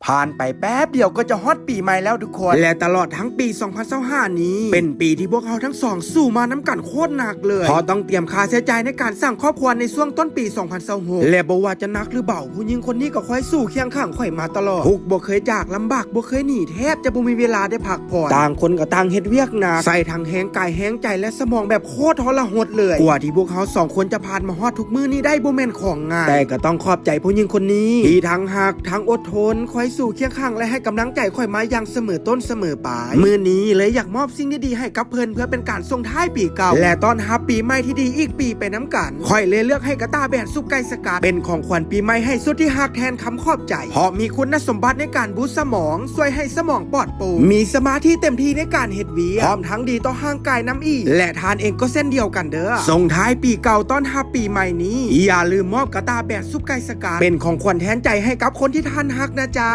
ຜ່ານໄປແປັບດຽວກໍຈະຮອດປີໃໝ່ແລ້ວທຸກຄົນ ແລະຕະຫຼອດທັງປີສອງພັນຊາວຫ້ານີ້ ເປັນປີທີ່ພວກເຮົາທັງສອງສູ້ມານຳກັນໂຄດໜັກເລີຍ ເພາະຕ້ອງຕຽມຄ່າໃຊ້ຈ່າຍໃນການສ້າງຄອບຄົວໃນຊ່ວງຕົ້ນປີສອງພັນຊາວຫົກ ແລະບໍ່ວ່າຈະໜັກຫຼືເບົາ ຜູ້ຍິງຄົນນີ້ກໍຄອຍສູ້ຄຽງຂ້າງຂ້ອຍມາຕະຫຼອດ ທຸກບໍ່ເຄີຍຈາກ ລຳບາກບໍ່ເຄີຍໜີ ແທບຈະບໍ່ມີເວລາໄດ້ພັກຜ່ອນ ຕ່າງຄົນກໍຕ່າງເຮັດວຽກໜັກ ໃສ່ທັງແຮງກາຍແຮງໃຈ ແລະສະໝອງແບບໂຄດທໍລະຫົດເລີຍ ກວ່າທີ່ພວກເຮົາສອງຄົນຈະຜ່ານມາຮອດທຸກມື້ນີ້ໄດ້ບໍ່ແມ່ນຂອງງ່າຍ ແຕ່ກໍຕ້ອງຂອບໃຈຜູ້ຍິງຄົນນີ້ ທີ່ທັງຮັກ ທັງອົດທົນ ຄອຍສູ້ຄຽງຂ້າງ ແລະໃຫ້ກຳລັງໃຈຂ້ອຍມາຢ່າງສະເໝີຕົ້ນສະເໝີປາຍ ມື້ນີ້ເລີຍຢາກມອບສິ່ງດີໆໃຫ້ກັບເພິ່ນ ເພື່ອເປັນການສົ່ງທ້າຍປີເກົ່າ ແລະຕ້ອນຮັບປີໃໝ່ທີ່ດີອີກປີໄປນຳກັນ ຂ້ອຍເລີຍເລືອກໃຫ້ກາຕ້າແບນຊຸບໄກ່ສະກັດ ເປັນຂອງຂວັນປີໃໝ່ໃຫ້ສຸດທີ່ຮັກແທນຄຳຂອບໃຈ ເພາະມີຄຸນນະສົມບັດໃນການບູດສະໝອງ ຊ່ວຍໃຫ້ສະໝອງປອດໂປ່ງ ມີສະມາທິເຕັມທີ່ໃນການເຮັດວຽກ ພ້ອມທັງດີຕໍ່ຮ່າງກາຍນຳອີກ ແລະທ່ານເອງກໍເຊັ່ນດຽວກັນເດີ້ ສົ່ງທ້າຍປີເກົ່າຕ້ອນຮັບປີໃໝ່ນີ້ ຢ່າລືມມອບກາຕ້າແບນຊຸບໄກ່ສະກັດ ເປັນຂອງຂວັນແທນໃຈໃຫ້ກັບຄົນທີ່ທ່ານຮັກນະຈ໊ະ.